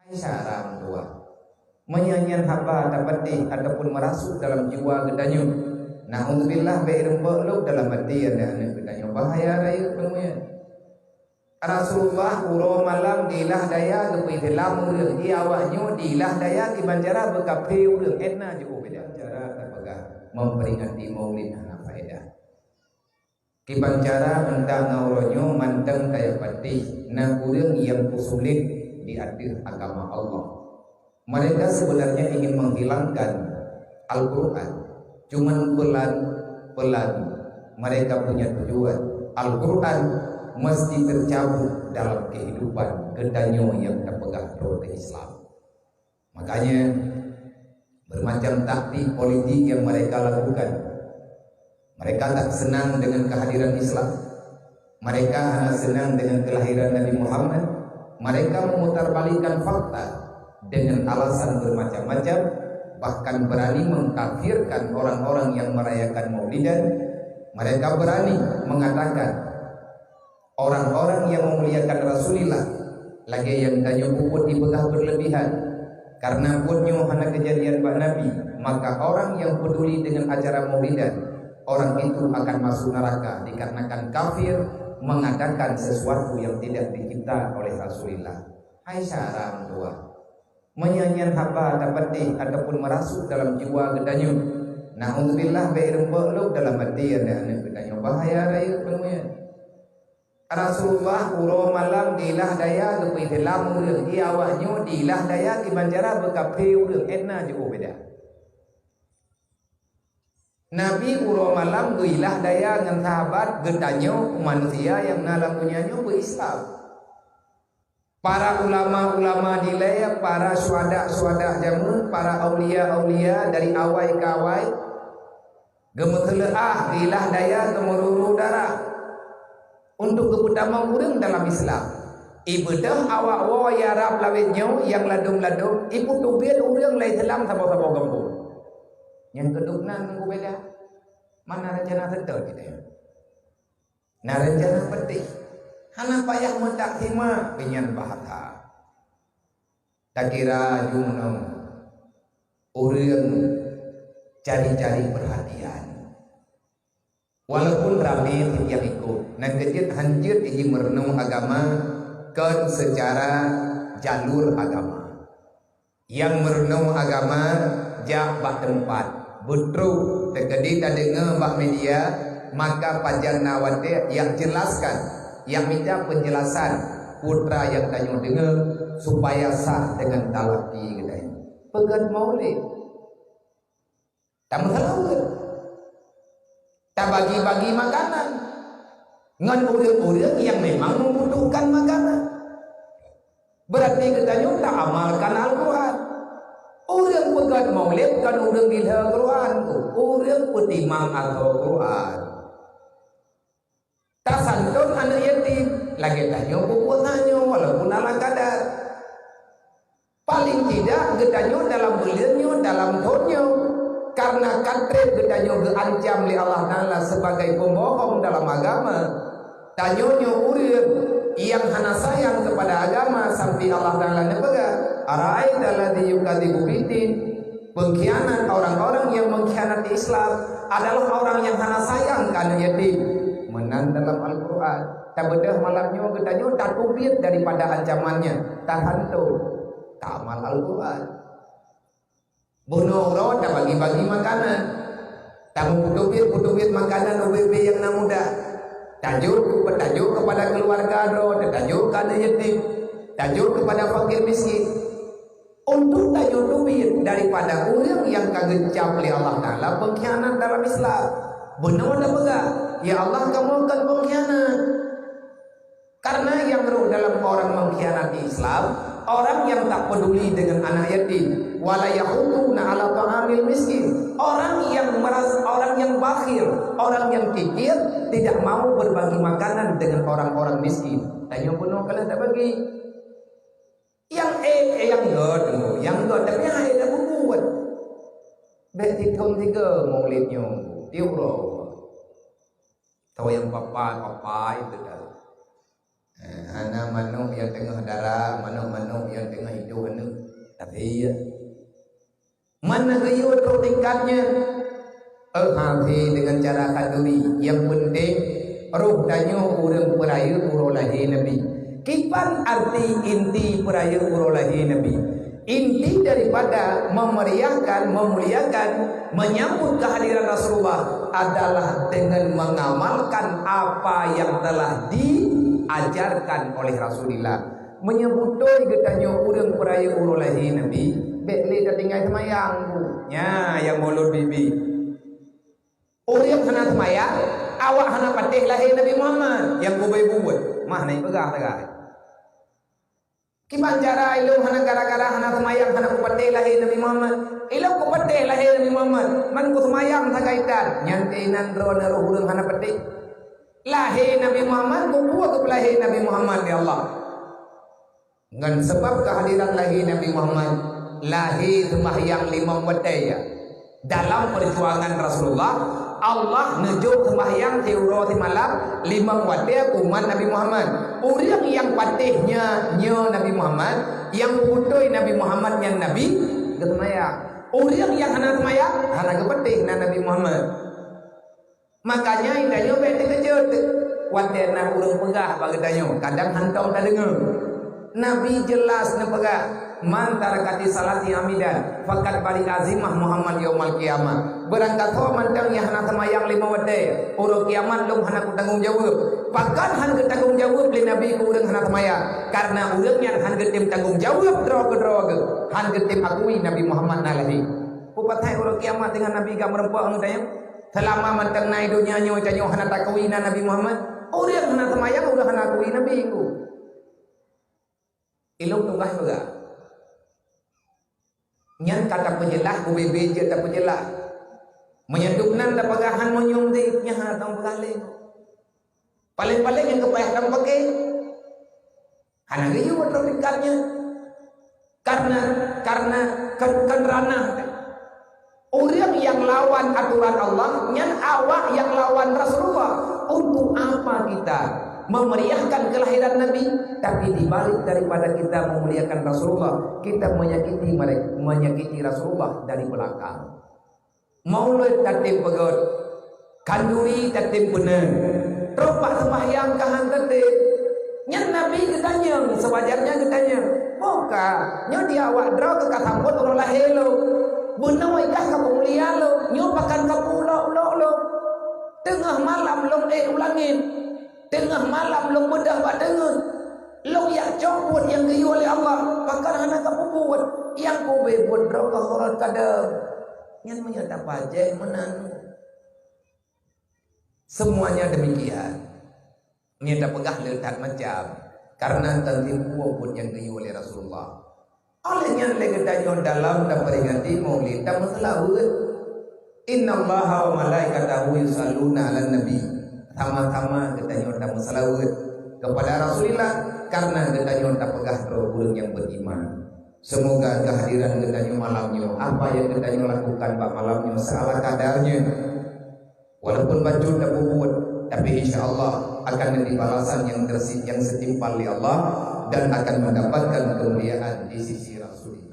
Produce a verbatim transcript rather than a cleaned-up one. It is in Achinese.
Hai syara meutuah. Meunyoe nyan haba tapatéh ataupun meurasuk dalam jiwa geutanyoe, naudzubillah, bék reumpok lom dalam até aneuk-aneuk geutanyoe. Bahaya rayeuk peue nyan. Rasulullah uroe malam dilah daya geupeuislam ureuëng, di awak nyoe dilah daya kiban cara beukafé ureuëng, étna jiôh beda. Cara tapeugah memperingati Maulid hana faedah. Kiban cara mantong ngon uroe nyoe mantong tayue patéh na ureuëng nyang peusulet di ateueh agama Allah. Mereka sebenarnya ingin menghilangkan Al-Quran, cuman pelan-pelan mereka punya tujuan. Al-Quran mesti tercabut dalam kehidupan geutanyoe nyang tapeugah droe Islam. Makanya, bermacam taktik politik yang mereka lakukan. Mereka tak senang dengan kehadiran Islam. Mereka hana senang dengan kelahiran Nabi Muhammad. Mereka memutarbalikkan fakta dengan alasan bermacam-macam, bahkan berani mengkafirkan orang-orang yang merayakan Maulidan. Mereka berani mengatakan, orang-orang yang memuliakan Rasulullah lagée nyang tanyoe peubuet ibadah berlebihan. Karena buet nyoe hana kejadian bak Nabi, maka orang yang peduli dengan acara Maulidan, orang itu akan masuk neraka dikarenakan kafir mengatakan sesuatu yang tidak dicipta oleh Rasulullah. Hai syara meutuah. Meunyoe nyan haba tapatéh ataupun meurasuk dalam jiwa geutanyoe, naudzubillah, bék reumpok lom dalam até aneuk-aneuk geutanyoe. Bahaya rayeuk peue nyan. Rasulullah uroe malam dilah daya geupeuislam ureuëng, di awak nyoe dilah daya kiban cara beukafé ureuëng, étna jiôh beda. Nabi uroe malam geuilah daya ngon sahabat, geutanyoe manusia nyang na lam donya nyoe beuislam. Para ulama-ulama dilée, para syuhada-syuhada jameun, para aulia-aulia dari awai ka awai, geumeuseuleuah, geuilah daya, geumeururu darah untuk geupeutamong ureuëng dalam Islam. Ibeudôh awak woe Arab lawét nyoe nyang ladôm-ladôm, ipeuteubiet ureuëng lam Islam saboh-saboh gampông. Nyang keudok nan beda, mana rencana seutôt kita? Na rencana peudeh, hana payah meutak hima nyan bahasa. Takira jumeunoe ureuëng cari-cari perhatian. Walaupun ramé sitiap ikot, nan keujeuet hanjeuet jih meurunoe agama kon seucara jalur agama. Nyang meurunoe agama jak bak teumpat, beutrok teukeudi tadeungoe bak media, maka pajan na watée jak jelaskan, jak mita peunjelasan putra nyang tanyoe deungoe supaya sah deungon talaki geutanyoe. Peugét Maulid. Tameuseulaweuet. Tabagi-bagi makanan ngon ureuëng-ureuëng nyang memang membutuhkan makanan. Berarti geutanyoe taamalkan Al-Quran. Ureuëng peugét Maulid kon ureuëng dilhée Quran, ureuëng peutimang asoe Quran. Tasanton aneuëk yatim, lagée tanyoe peubuet tanyoe walaupun ala kadar. Paling tidak geutanyoe dalam buleuen nyoe, dalam thon nyoe, karena ka treb geutanyoe geuancam lé Allah Taala sebagai pembohong dalam agama. Tanyoe nyoe ureuëng nyang hana sayang kepada agama sampai Allah Taala neupeugah, "Ara'aital ladzi yukadzibu biddin." Pengkhianat, orang-orang yang mengkhianati Islam adalah orang yang hana sayang ke anak yatim. Meunan dalam Al-Quran. Tabeudôh malam nyoe geutanyoe tateubiet daripada ancaman nyan, tahantom, taamal Al-Quran. Bunoe uroe tabagi-bagi makanan. Tameuputeubiet-puteubiet makanan ubé-ubé nyang na muda. Tajok, tajok kepada keluarga droe, tajok keu aneuk yatim, tajok kepada fakir miskin. Untuk tanyoe teubiet daripada ureuëng nyang ka geucab lé Allah Taala pengkhianat dalam Islam. Bunoe tapeugah, "Ya Allah, kamoe kon pengkhianat." Karena nyang rôh dalam orang mengkhianati Islam, orang yang tak peduli dengan anak yatim, wala yahudduna ala ta'amil miskin, orang yang merasa, orang yang bakhil, orang yang kikir, tidak mau berbagi makanan dengan orang-orang miskin. Tanyoe bunoe ka lheueh tabagi. Nyang ék, nyang göt, nyang göt, tapi nyang ék dak peubuet. Bék sithon sigoe Maulid nyoe, tiep uroe. Tahu nyang papai, papai teuh tahu. Eh, hana manok nyang teungoh dara, manok-manok nyang teungoh idup, hana Iya. Mana geuyue trok tingkat nyan? Eh, hase deungon cara khanduri. Nyang peunteng, roh tanyoe ureuëng peurayeuk uroe lahé Nabi. Kiban arti inti peurayeuk uroe lahé Nabi? Inti daripada memeriahkan, memuliakan, menyambut kehadiran Rasulullah adalah dengan mengamalkan apa yang telah diajarkan oleh Rasulullah. Meunyoe beutôi geutanyoe ureuëng peurayeuk uroe lahé Nabi, bék lé tatinggai seumayang, Bu. Nyan nyang mulod bibi. Ureuëng hana seumayang, awak hana patéh lahé Nabi Muhammad, nyang gubée buet. Mah na ipeugah sagai. Kiban cara ilôn hana gara-gara hana seumayang hana kupatéh lahé Nabi Muhammad. Ilôn kupatéh lahé Nabi Muhammad, man kuseumayang sagai that. Nyan keunan droeneuh roh ureuëng hana patéh. Lahé Nabi Muhammad, kubuet keupeulahé Nabi Muhammad, ya Allah. Ngon sabab kehadiran lahé Nabi Muhammad, lahé seumahyang limong watée, ya. Dalam peujuangan Rasulullah, Allah neujok seumahyang siuroe simalam limong watée keu umat Nabi Muhammad. Ureuëng nyang patéh nyan nyoe Nabi Muhammad, nyang beutôi Nabi Muhammad nyan Nabi, geuseumayang. Ureuëng nyang hana seumayang, hana geupatéh na Nabi Muhammad. Makanya geutanyoe bék teukeujot watée na ureuëng peugah bak geutanyoe, kadang hántom tadeungoe. Nabi jeulaih neupeugah, "Man tarakati salati amidan, faqad bari'a zimmah Muhammad yaumal qiyamah." Beurangkasoe mantong nyang hana seumayang limong watée, uroe kiamat lôn hana kutanggong jaweueb. Pakon hana geutanggong jaweueb lé Nabi keu ureuëng hana seumayang? Karena ureuëng nyan hana geutem tanggong jaweueb droe keudroe geuh, hana geutem akui Nabi Muhammad na lahé. Peue patéh uroe kiamat deungon Nabi ka meureumpok ngon geutanyoe? Seulama mantong na i donya nyoe tanyoe hana takui na Nabi Muhammad. Ureuëng hana seumayang, ureuëng hana akui Nabi, Bu. Ilôn tugaih peugah. Nyan ka tapeujeulaih, ubé-bé jeuet tapeujeulaih. Meunyoe dum nan tapeugah han meunyum deh, nyan hana tang peugah lé. Paléng-paléng nyang keupayah lam paké. Hana geuyue trok tingkat nyan. Karena, karena kon, kon ranah. Ureuëng nyang lawan aturan Allah, nyan awak nyang lawan Rasulullah. Untuk apa kita memeriahkan kelahiran Nabi, tapi di balik daripada kita memuliakan Rasulullah, kita menyakiti mereka, menyakiti Rasulullah dari belakang. Maulud tatem peugét, khanduri tatem peuneuk. Trok bak seumahyang ka han tatem. Nyan Nabi geutanyong, seuwajarnya geutanyong, "Boh ka, nyoe di awak droe ka sambot uroe lahé lôn? Bunoe kah ka peumulia lôn? Nyoe pakon ka peuulok-ulok lôn? Teungoh malam lôn ék u langét. Teungoh malam lôn beudôh bak deungon. Lôn jak cok buet nyang geuyue lé Allah, pakon hana ka peubuet. Nyang kubé buet droe ka horot kadang." Nyan meunyoe tapajéh meunan. Semuanya demikian. Nyan tapeugah le that macam. Karena tantipu buet nyang geuyue lé Rasulullah. Oleh nyan lé geutanyoe dalam taperingati Maulid tameuseulaweuet. "Innallaha wa malaikatahu yusalluna 'alan nabi." Sama-sama geutanyoe tameuseulaweuet kepada Rasulullah karena geutanyoe tapeugah droe ureuëng nyang beriman. Semoga kehadiran geutanyoe malam nyoe, apa nyang geutanyoe lakukan bak malam nyoe seala kadarnya. Walaupun bacut tapeubuet, tapi insya Allah akan neubri balasan nyang tersi-, nyang setimpal lé Allah dan akan mendapatkan kemuliaan di sisi Rasul.